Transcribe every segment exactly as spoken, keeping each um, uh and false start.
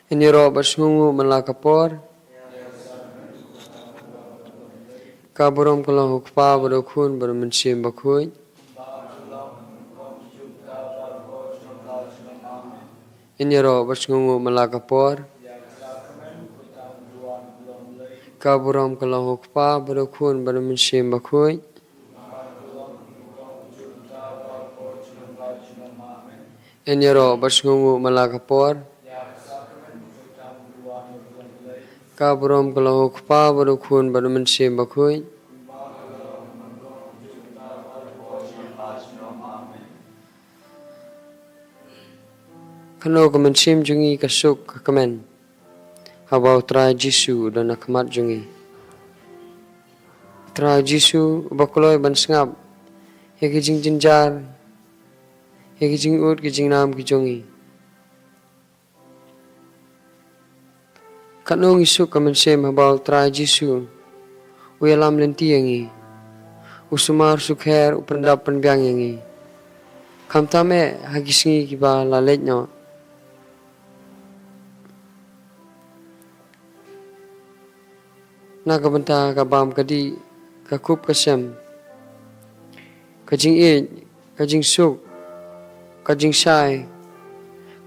Ngin ïaroh bad sngewnguh man la ka por. Ka burom ka long ha u Kpa bad u Khun bad u Mynsiem Bakhuid. Ngin ïaroh bad sngewnguh man la ka por. Ka burom ka long ha u Kpa bad u Khun bad u Mynsiem Bakhuid. Ngin ïaroh bad sngewnguh man la ka por. Ka burom ka long ha u Kpa bad u Khun bad u Mynsiem Bakhuid. Kano ka mynsiem jong ngi ka suk ka kmen haba u Trai Jisu u don ha khmat jong ngi. U Trai Jisu uba kloi ban sngap ïa ki jingjynjar, ïa ki jingud ki jingnam ki jong ngi. Katno ngi suk ka mynsiem haba u Trai Jisu u ïalam lynti ïa ngi, u sumar sukher, u pyndap pynbiang ïa ngi. Khamtam eh ha ki sngi kiba la leit noh. Na ka bynta ka bam ka dih, ka kup ka sem, ka jingïeit, ka jingsuk, ka jingshai,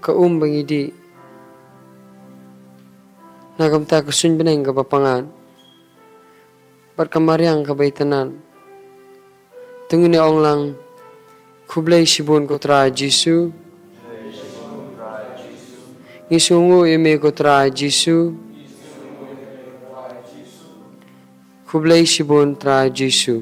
ka um ba ngi dih. Na ka bynta ka suiñ bneng kaba pyngngad bad ka mariang kaba itynnad. Te ngin ïa ong lang, khublei shibun ko Trai Jisu. Ngi sngewnguh ïa me ko Trai Jisu. Khublei shibun Trai Jisu.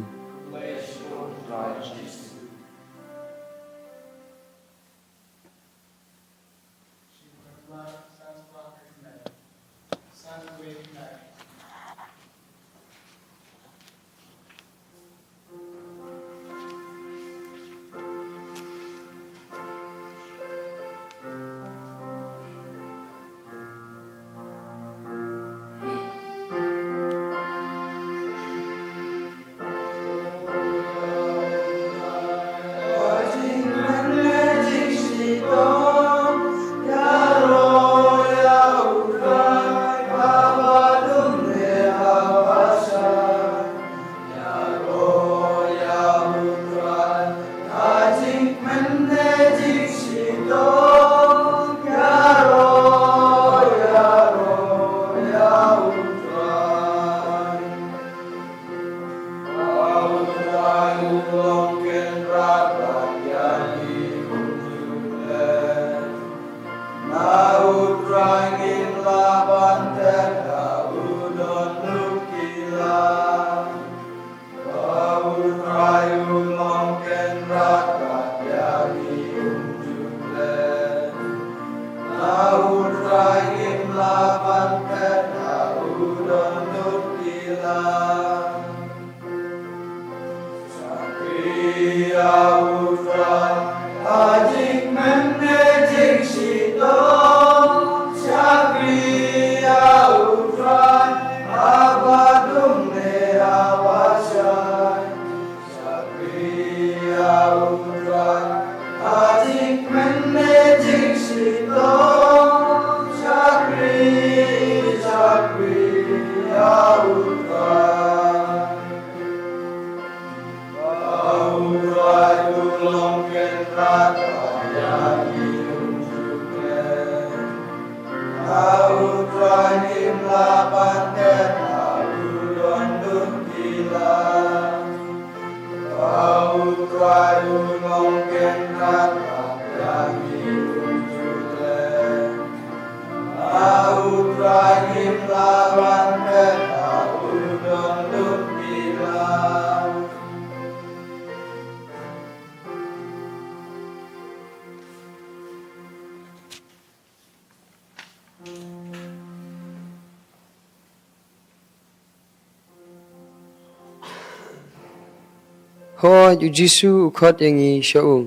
Hooid, u Jisu u khot ïa ngi sha u,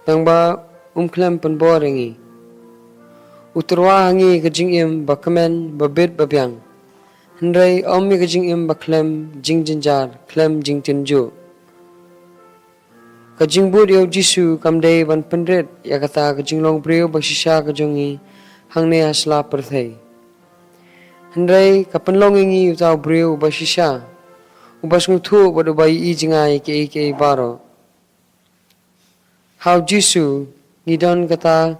tangba um khlem pynbor ïa ngi. U tyrwa ha ngi ka jingim ba kmen, ba bit ba biang. Hynrei ym ïa ka jingim ba khlem jingjynjar, khlem jingtynjuh. Ka jingbud ïa u Jisu kam dei ban pynrit ïa kata ka jinglong briew ba shisha ka jong ngi hangne ha sla pyrthei. Hynrei ka pynlong ïa ngi uta u briew uba shisha, uba sngewthuh bad uba ïohi jngai ïa kiei kiei baroh. Ha u Jisu ngi don kata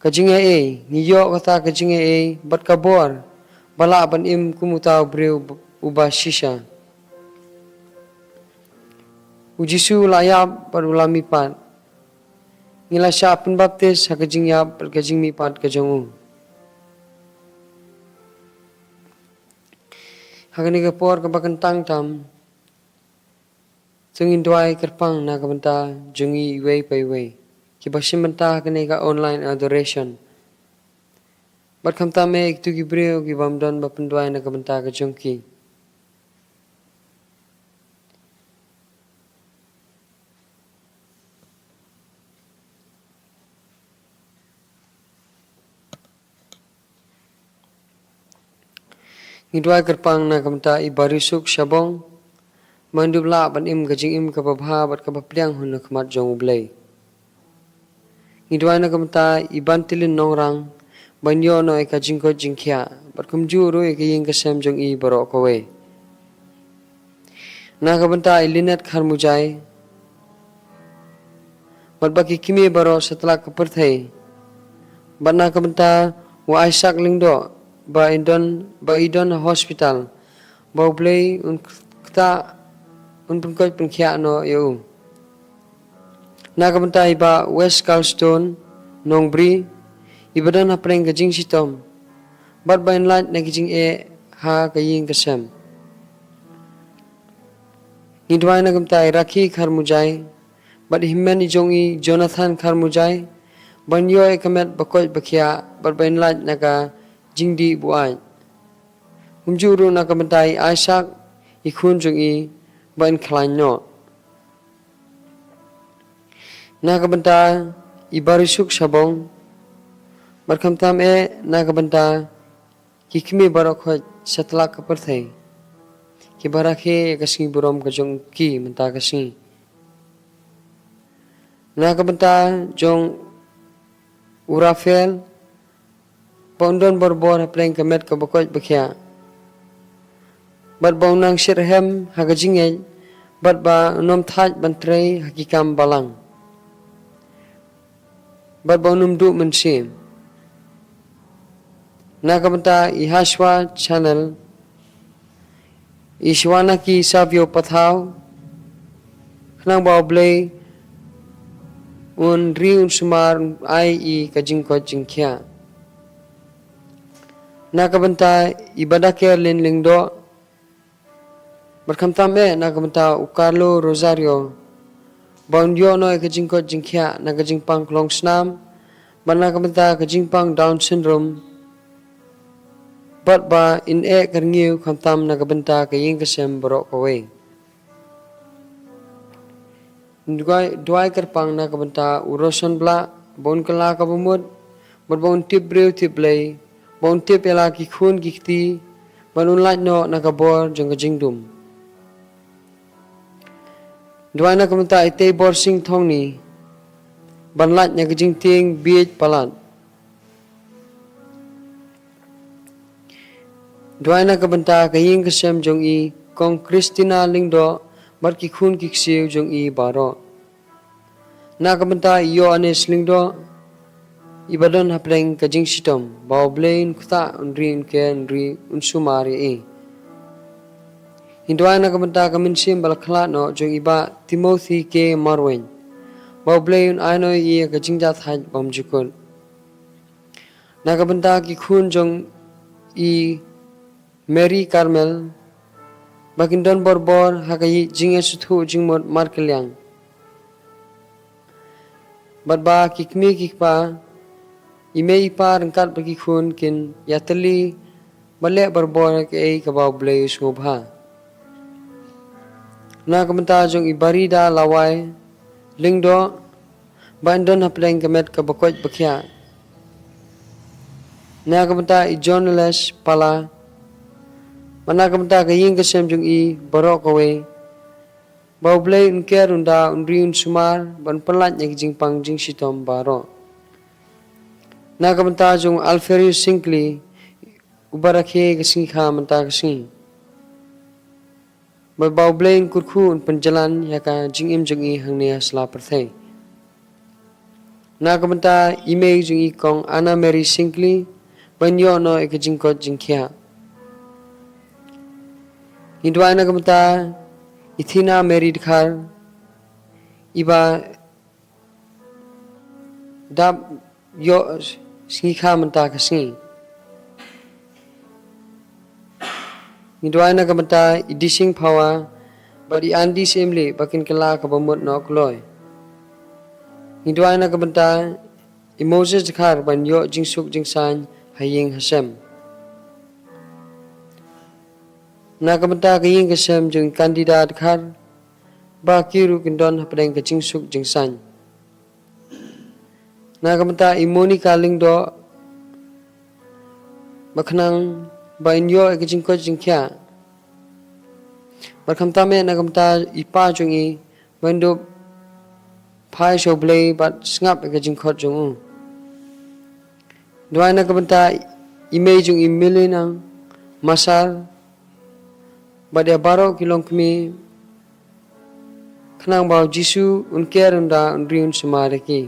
ka jingaiei, ngi ïoh kata ka jingaiei bad ka bor ba lah ban im kum uta u briew uba shisha. U Jisu u la ïap bad u la mihpat. Ngi la shah pynbaptis ha ka jingïap bad ka jingmihpat ka jong u. Ha kane ka por kaba kyntang tam, to ngin duwai kyrpang na ka bynta jong ngi iwei pa iwei kiba shim bynta ha kane ka online adoration. Bad khamtam eh ïa kito ki briew ki bym don ba pynduwai na ka bynta ka jong ki. Ngi duwai kyrpang na ka bynta i Barisuk Shabong, ban dup lah ban im ka jingim kaba bha bad kaba pdiang hun ha khmat jong U Blei. Ngi duwai na ka bynta i Bantilin Nongrang, ban ïoh noh ïa ka jingkoit jingkhiah bad kumjuh ruh ïa ka ïing ka sem jong i baroh kawei. Na ka bynta i Linet Kharmujai bad ba ki kmie baroh satlak ka pyrthei, bad na ka bynta u Isaac Lyngdoh ba i don, ba i don ha hospital, ba U Blei un ktah, un pynkoit pynkhiah noh ïa u. Na ka bynta i Bah West Carlstone Nongbri, iba don hapdeng ka jingshitom bad ba in lait na ka jingeh ha ka ïing ka sem. Ngi duwai na ka bynta i Rakhi Kharmujai bad i hynmen i jong i Jonathan Kharmujai, ban ïoh ïa ka met ba koit ba khiah bad ba in lait na ka jingdih buaid. Kumjuh ruh na ka bynta i Isaac, i khun jong i, ba in khlaiñ noh. Na ka bynta i Barisuk Shabong bad khamtam eh na ka bynta ki kmie baroh khoit satlak ka pyrthei kiba rakhe ïa ka sngi burom ka jong ki mynta ka sngi. Na ka bynta jong u Rafael, ba un don borbor hapdeng ka met kaba koit ba khiah, bad ba un nang shitrhem ha ka jingngeit, bad ba un ym thait ban trei ha ki kam balang, bad ba un ym duh mynsiem. Na ka bynta i Hashwa Channel, i Shwanaki Savio Pathaw, khnang ba U Blei un ri un sumar, un ai i ka jingkoit jingkhiah. Na ka bynta i Badaker Lin Lyngdoh, bad khamtam eh na ka bynta u Carlo Rosario, ba un ïoh noh ïa ka jingkoit jingkhiah na ka jingpang klongsnam bad na ka bynta ka jingpang Down syndrome, bad ba in eh kyrngiew khamtam na ka bynta ka ïing ka sem baroh kawei. Duwai, duwai kyrpang na ka bynta u Roson Blah, ba un kylla kaba mut, bad ba un tip briew tip Blei, ba un tip ïa la ki khun ki kti, bad un lait noh na ka bor jong ka jingdum. Duwai na ka bynta i Teibor Singh Thongni, ban lait na ka jingtieng bieit palat. Duwai na ka bynta ka ïing ka sem jong i Kong Christina Lyngdoh bad ki khun ki ksiew jong i baroh. Na ka bynta i Ïoannis Lyngdoh, iba don hapdeng ka jingshitom, ba U Blei un ktah, un ri un ker, un ri un sumar ïa i. Ngi duwai na ka bynta ka mynsiem ba la khlad noh jong i Bah Timothy K Marwein, ba U Blei un ai noh ïa i ka jingjahthait bymjukut. Na ka bynta ki khun jong i Mary Carmel, ba kin don borbor ha ka jingïasuthuh jingmut markylliang, bad ba ki kmie ki kpa, i mei i pa ryngkat bad ki khun kin ïatylli bad leh borbor ïa kaei kaba U Blei u sngewbha. Na ka bynta jong i Barida Lawai Lyngdoh, ba in don hapdeng ka met kaba koit ba khiah. Na ka bynta i Journalist Pala, bad na ka bynta ka ïing ka sem jong i baroh kawei, ba U Blei un ker, un da, un ri, un sumar, ban pynlait ïa ka jingpang jingshitom baroh. Na ka bynta jong Alferius Syngkli, uba rakhe ka sngi kha mynta ka sngi, bad ba U Blei un kyrkhu, un pynjlan ïa ka jingim jong i hangne ha sla pyrthei. Na ka bynta i mei jong i Kong Anna Mary Syngkli, ba in ïoh noh ïa ka jingkoit jingkhiah. Ngi duwai na ka bynta i Thina Mary Dkhar, iba dap ïoh sngi kha mynta ka sngi. Ngi duwai na ka bynta i Dising Phawa bad i Andi Syiemlieh, ba kin kylla kaba mut noh kloi. Ngi duwai na ka bynta i Moses Dkhar, ban ïoh jingsuk jingsaiñ ha ïing ha sem. Na ka bynta ka ïing ka sem jong i Candida Dkhar, ba ki ruh kin don hapdeng ka jingsuk jingsaiñ. Na ka bynta i Monica Lyngdoh, ba khnang ba in ïoh ïa ka jingkoit jingkhiah. Bad khamtam eh na ka bynta i pa jong i, ba in dup phai sha U Blei bad sngap ïa ka jingkhot jong u. Duwai na ka bynta i mei jong i Milinang Masar, bad ïa baroh ki longkmie, khnang ba U Jisu un ker, un da, un ri, un sumar ïa ki.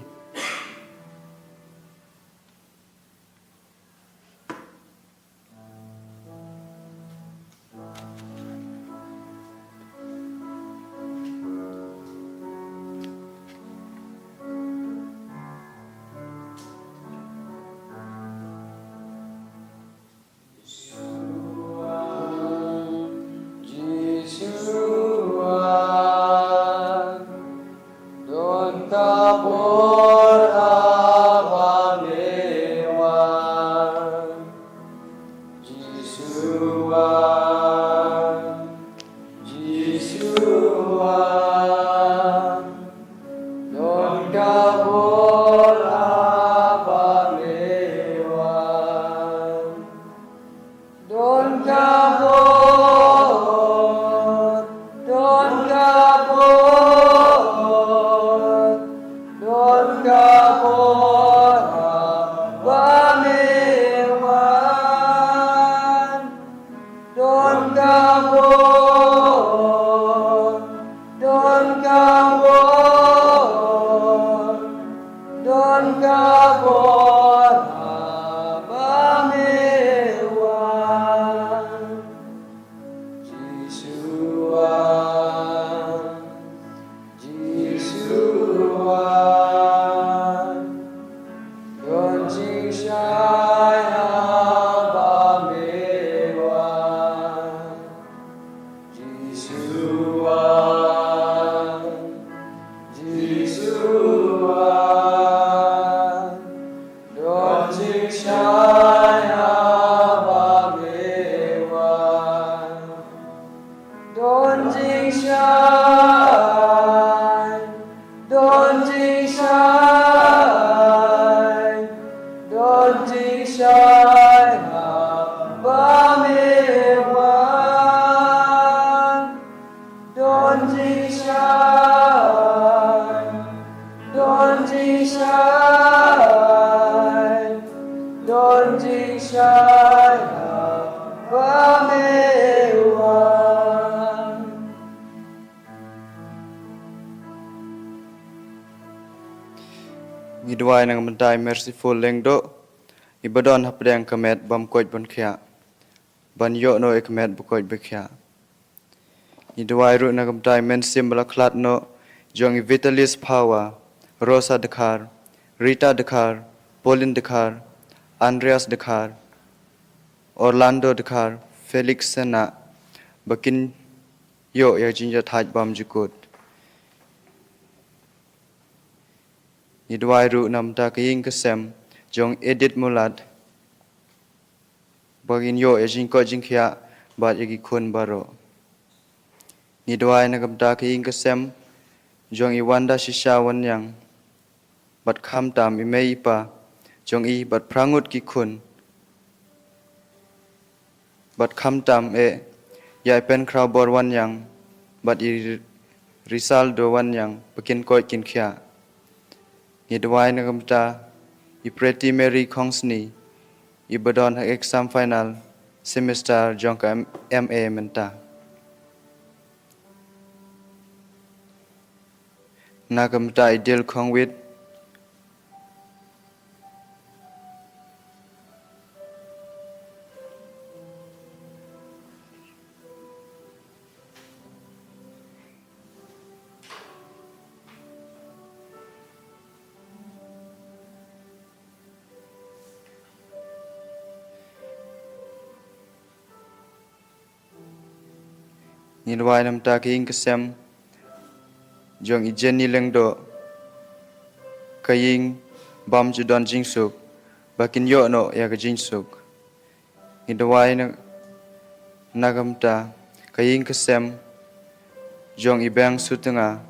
Jisua, don ka bor ha ba me wan. Jisua, Jisua, don ka bor ha ba me wan. Don ka bor, don ka bor, don ka bor ha ba me wan. Don ka bor, don ka bor, don ka bor ha ba me wan. Jisua, Jisua, don jingshai ha ba me wan. Jisua, Jisua, don jingshai ha ba me wan. Don jingshai, don jingshai, don jingshai ha ba me wan. Don jingshai, don jingshai, don jingshai ha ba me wan. Ngi duwai na ka bynta i Merciful Lyngdoh, iba don hapdeng ka met bym koit bym khiah, ban ïoh noh ïa ka met ba koit ba khiah. Ngi duwai ruh na ka bynta i mynsiem ba la khlad noh jong i Vitalis Phawa, Rosa Dkhar, Rita Dkhar, Pauline Dkhar, Andreas Dkhar, Orlando Dkhar, Felix Sena, ba kin ïoh ïa ka jingïathait bymjukut. Ngi duwai ruh na ka bynta ka ïing ka sem jong Edith Mulat, ba kin ïoh ïa ka jingkoit jingkhiah bad ïa ki khun baroh. Ngi duwai na ka bynta ka ïing ka sem jong i Wanda Shisha Wanniang, bad khamtam i mei i pa jong i, bad phra ngut ki khun, bad khamtam eh ïa i Penkhrawbor Wanniang bad i Risaldo Wanniang, ba kin koit kin khiah. Ngi duwai na ka bynta i Pretty Mary Khongsni, i ba don ha exam final semester jong ka M-, M A mynta. Na ka bynta i Dil Khongwit. Ngi duwai na ka bynta ka ïing ka sem jong i Jenny Lyngdoh, ka ïing bym ju don jingsuk, ba kin ïoh noh ïa ka jingsuk. Ngi duwai na, na ka bynta ka ïing ka sem jong i Beng Sutnga,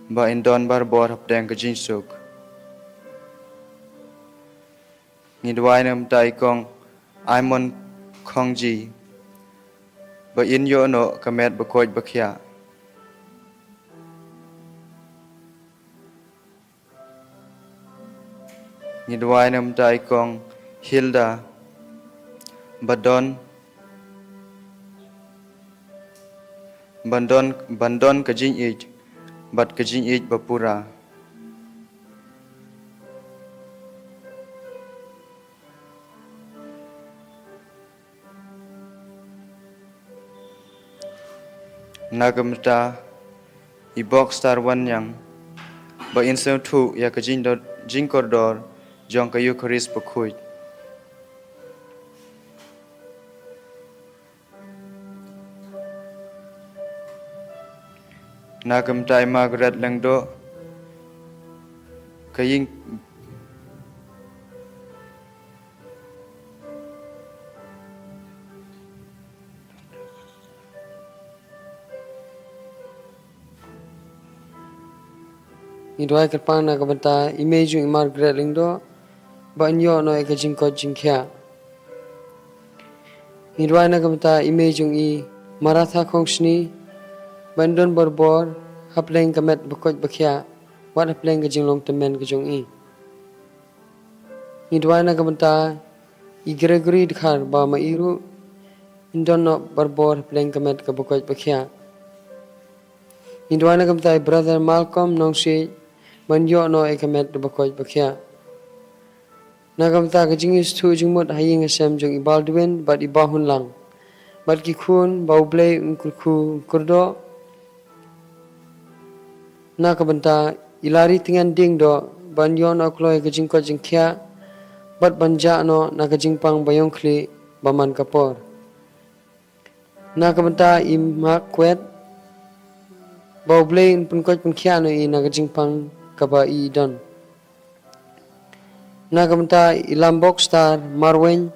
ba in don barabor hapdeng ka jingsuk. Ngi duwai na ka bynta i Kong Aimon Khongji, ba in ïoh noh ka met ba koit ba khiah. Ngi duwai na ka bynta i Kong Hilda, ba don, ban don, ban don ka jingïeit, bad ka jingïeit ba pura. Na ka bynta i Bokstar Wanniang, ba in sngewthuh ïa ka jingdo-, jingkordor jong ka Eukharist bakhuid. Na ka bynta i Margaret Lyngdoh, ka ïing, ngi duwai kyrpang na ka bynta i mei jong i Margaret Lyngdoh, ba in ïoh noh ïa ka jingkoit jingkhiah. Ngi duwai na ka bynta i mei jong i Maratha Khongsni, ba in don barabor hapdeng ka met ba koit ba khiah, wat hapdeng ka jinglong tymmen ka jong i. Ngi duwai na ka bynta i Gregory Dkhar, ba ma i ruh in don noh barabor hapdeng ka met ka ba koit ba khiah. Ngi duwai na ka bynta i Brother Malcolm Nongsiej, ba in ïoh noh ïa ka met ba koit ba khiah. Na ka bynta ka jingïasngewthuh jingmut ha ïing ha sem jong i Baldwin bad i Bahunlang, bad ki khun ba U Blei un kyrkhu un kyrdoh. Na ka bynta i Lari Tngen Diengdoh, ba in ïoh noh kloi ka jingkoit jingkhiah, bad ban jah noh na ka jingpang ba ïong khlieh ba man ka por. Na ka bynta i Mak Kwet, ba U Blei un pynkoit pynkhiah noh i na ka jingpang kaba i don. Na ka bynta i Lambok Star Marwein,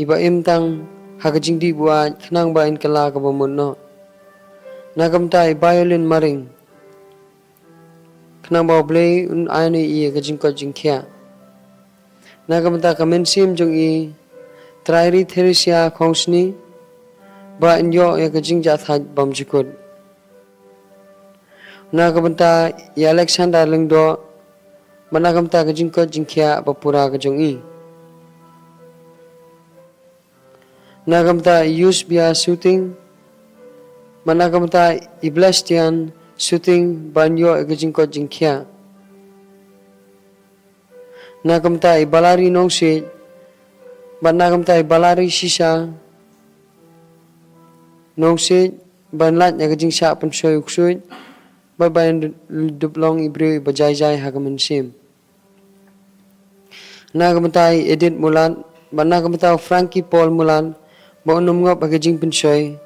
i ba im tang ha ka jingdih buaid khnang ba in kylla kaba mut noh. Na ka bynta i Violin Maring, khnang ba U Blei un ai noh ïa i ka jingkoit jingkhiah. Na ka bynta ka mynsiem jong i Trairi Theresia Khongsni, ba in ïoh ïa ka jingjahthait bymjukut. Na ka bynta i Alexander Lyngdoh, ba na ka bynta ka jingkoit jingkhiah ba pura ka jong i. Na ka bynta i Yusbia Suting, ba na ka bynta i Blestian Suting, ba in ïoh ïa ka jingkoit jingkhiah. Na ka bynta i Balari Nongsiej, ba na ka bynta i Balari Shisha Nongsiej, ba in lait ïa ka jingshah pynshoi u ksuid, ba ba in dup long i briew i ba jai jai ha ka mynsiem. Na ka bynta i Edith Mulat, ba na ka bynta u Frankie Paul Mulat, ba un ym ngop ha ka jingpynshoi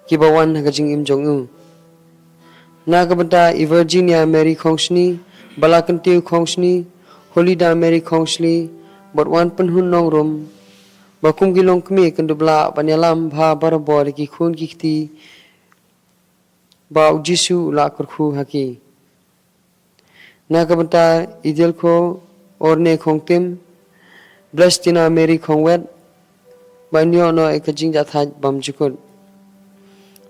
ki ba wan ha ka jingim jong u. Na ka bynta i Virginia Mary Khongsni, Bala Kyntiew Khongsni, Holida Mary Khongsni, bad Wan Pynhun Nongrum, ba kum ki longkmie kan dup lah ban ïalam bha barabor ïa ki khun ki kti ba U Jisu u la kyrkhu ha ki. Na ka bynta i Dilkho Orne Khongtim, Blestina Mary Khongwet, ba in ïoh noh ïa ka jingjahthait bymjukut.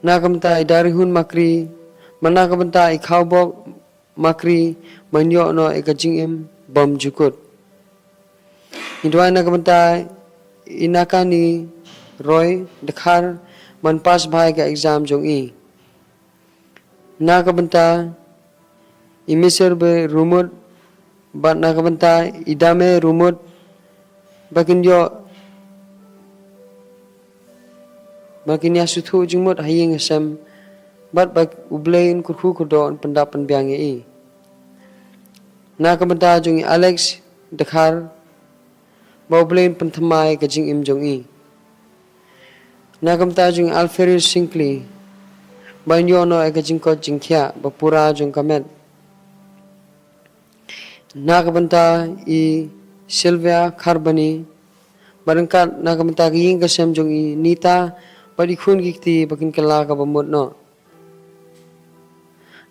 Na ka bynta i Darihun Makri, ba na ka bynta i Khawbok Makri, ba in ïoh noh ïa ka jingim bymjukut. Ngi duwai na ka bynta i Nakani Roy Dkhar, ban pass bha ïa ka exam jong i. Na ka bynta i Mister Be Rumut, bad na ka bynta i Dame Rumut, ba kin ïoh, ba kin ïa sngewthuh jingmut ha ïing ha sem, bad ba U Blei un kyrkhu kyrdoh, un pyndap pynbiang ïa i. Na ka bynta jong i Alex Dkhar, ba U Blei un pynthymmai ka jingim jong i. Na ka bynta jong i Alferius Syngkli, ba in ïoh noh ïa ka jingkoit jingkhiah ba pura jong ka met. Na ka bynta i Sylvia Kharbani, bad ryngkat na ka bynta ka ïing ka sem jong i Nita, bad i khun ki kti ba kin kylla kaba mut noh.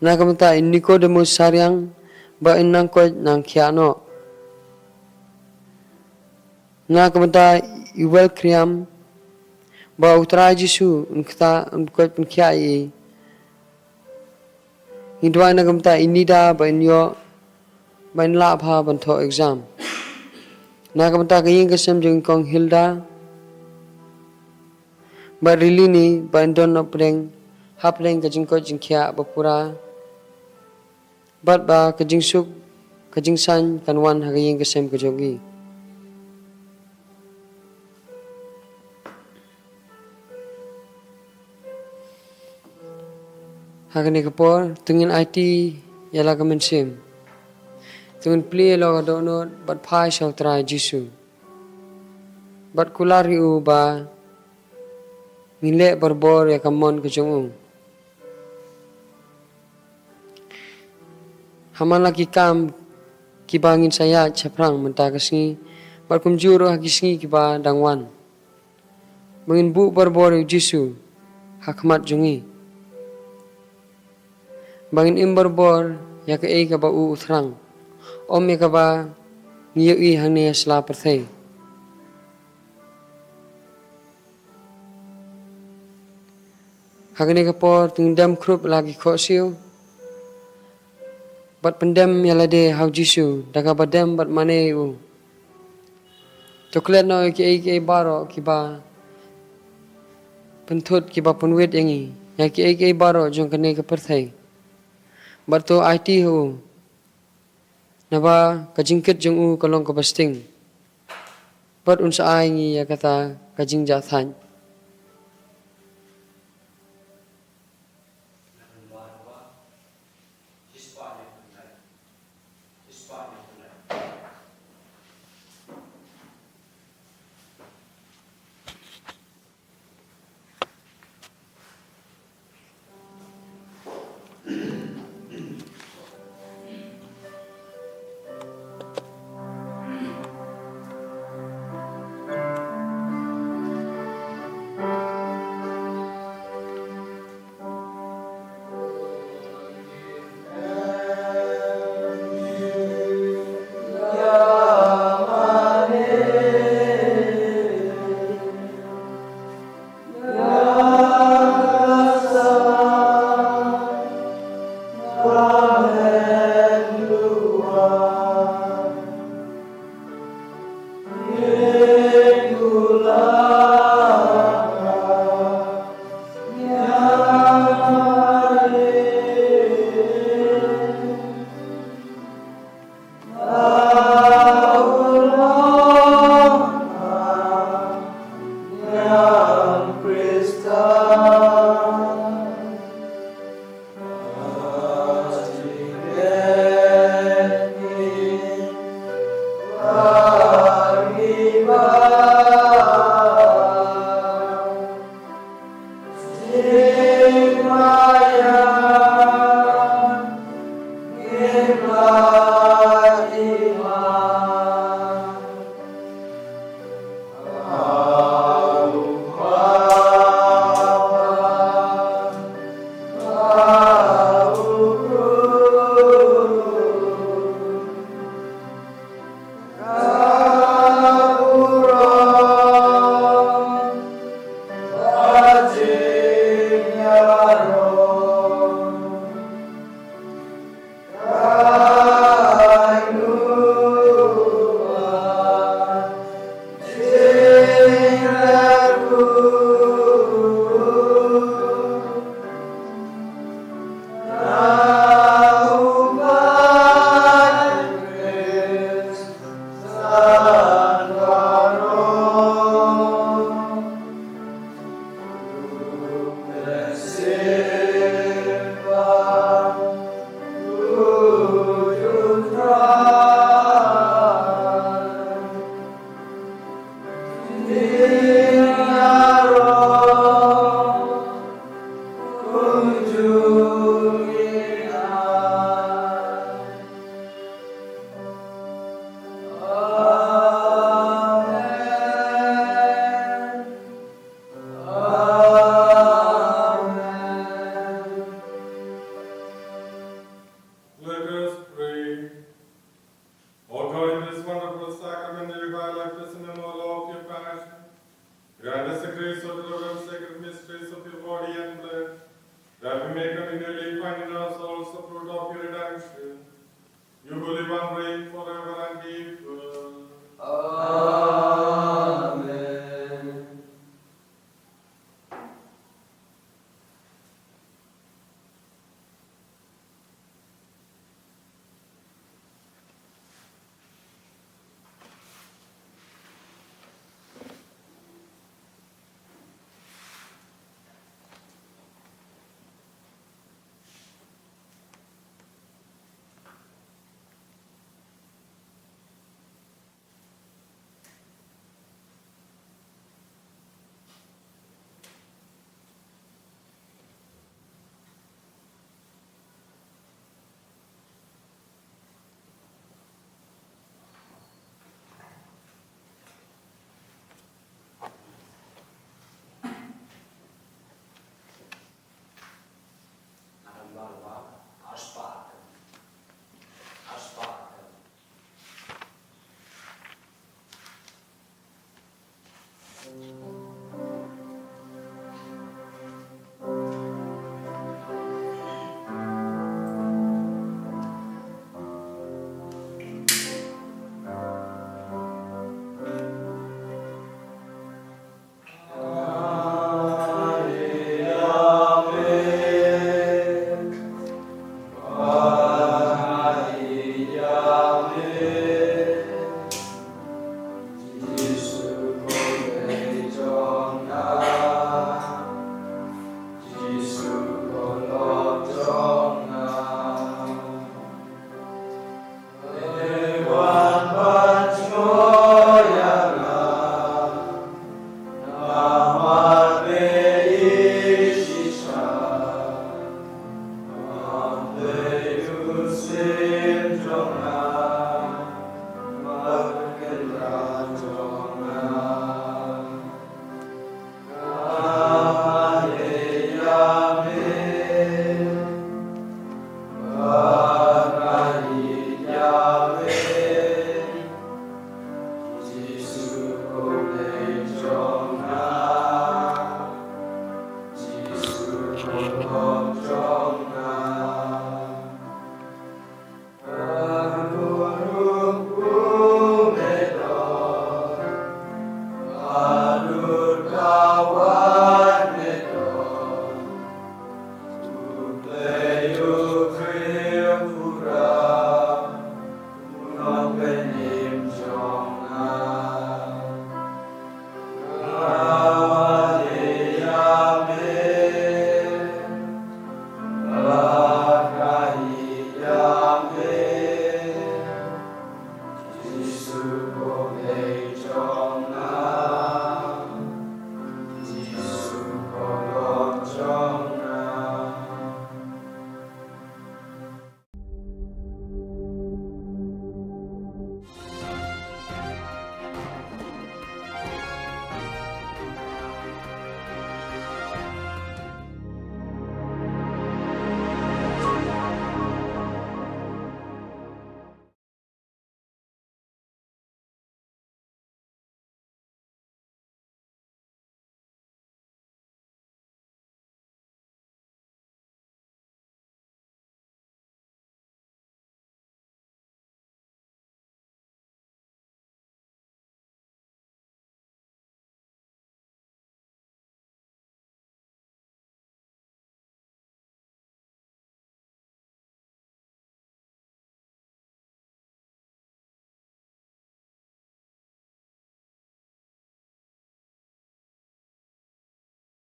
Na ka bynta i Nicodemus Sariang, ba in nang koit nang khiah noh. Na ka bynta i Wel Kriam, ba U Trai Jisu un kta, un koit pynkhiah ïa i. Ngi duwai na ka bynta i Nida, ba in ïoh, ba in lah bha ban thoh exam. Na ka bynta ka ïing ka sem jong i Kong Hilda, bad Rilini, ba in don noh pdeng, hapdeng ka jingkoit jingkhiah ba pura. Bad ba ka jingsuk, ka jingsaiñ kan wan ha ka ïing ka sem ka jong i. Ha kane ka por, to ngin aiti ïa la ka mynsiem. To ngin plie ïa la ka dohnud, bad phai sha U Trai Jisu. Bad kular ïa u ba ngin leh barabor ïa ka mon ka jong u. Ha man la ki kam kiba ngin sa ïaid shaphrang mynta ka sngi, bad kumjuh ruh ha ki sngi kiba dang wan. Ba ngin buh barabor ïa U Jisu ha khmat jong ngi. Ba ngin im barabor ïa kaei kaba u u thrang. Ym ïa kaba ngi ïohi hangne ha sla pyrthei. Ha kane ka por to ngin dem khrup la ki khohsiew. Bad pyndem ïa lade ha U Jisu, da kaba dem bad mane ïa u. To klet noh ïa kiei kiei baroh kiba pynthut kiba pynwit ïa ngi, ïa kiei kiei baroh jong kane ka pyrthei. Bad to aiti ha u. Naba ka jingkit jong u ka long kaba sting. Bad un sa ai ngi ïa kata ka jingjahthait. Let us pray. O God, in this wonderful sacrament, you revive life, this and all of your passion. Grant us the grace of the sacred mysteries of your body and blood, that we may continually find in our souls the fruit of your redemption. You who